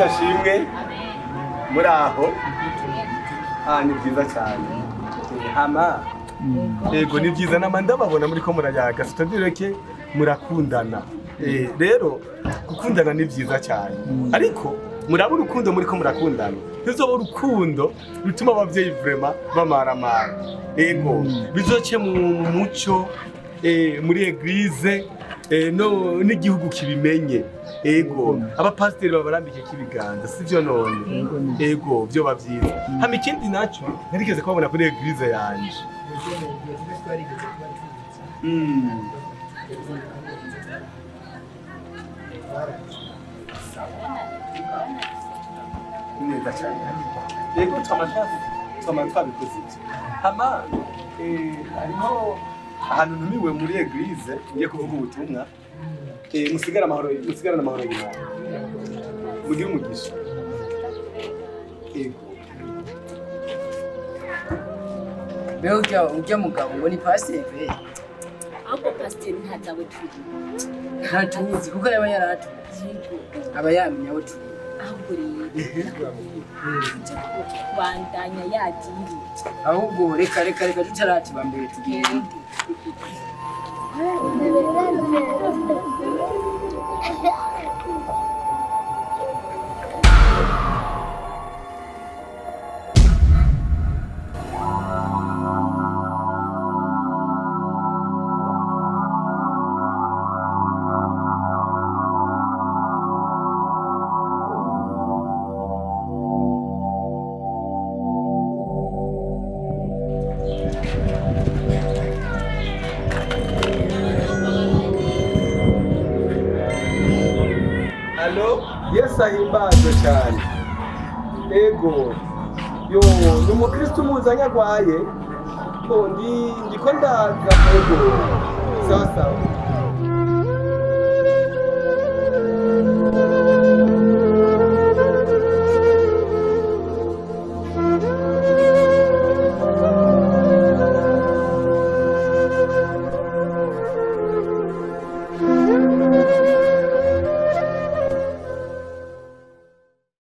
Yesu ashimwe. Muri aho? Ah, ni byiza cyane. Hama yego, ni byiza nama ndababona muri ko murayaga, sitadireke murakundana. Rero gukundana ni byiza cyane, ariko muraba urukundo muri ko murakundana ntizoba urukundo rutuma abavyeyi vraiment bamaramara. Ego, bizoce mu muco, muri église, no n'igihugu kibimenye. Ego, abapasiteri babarambike k'ibiganza, sivyo none? Ego, vyoba vyiza. Hama ikindi naco, narigeze kubabona kuri église yanje. Neza cyane. Yego, twama twabikoze ibyo. Hama hariho ahantu ntumiwe muri église, ngiye kuvuga ubutumwa. Musigare amahoro, musigarane amahoro y'Imana, mugire umugisha. Yego. Mbega urya mugabo ngo ni pasiteri pe? Ahubwo pasiteri ntazawe turi. Ntatuzi kuko yaba yaratuzi, aba yamenya aho turi. Ahubwo rero tuje kubandanya yadiri. Ahubwo reka tutaratiba mbere tugende. Allô, Yesu ahimbazwe cyane. Ego, yo ni umukristo umuzanye agwaye. Oh, ndi ndiko ndaza. Ego, sawa sawa.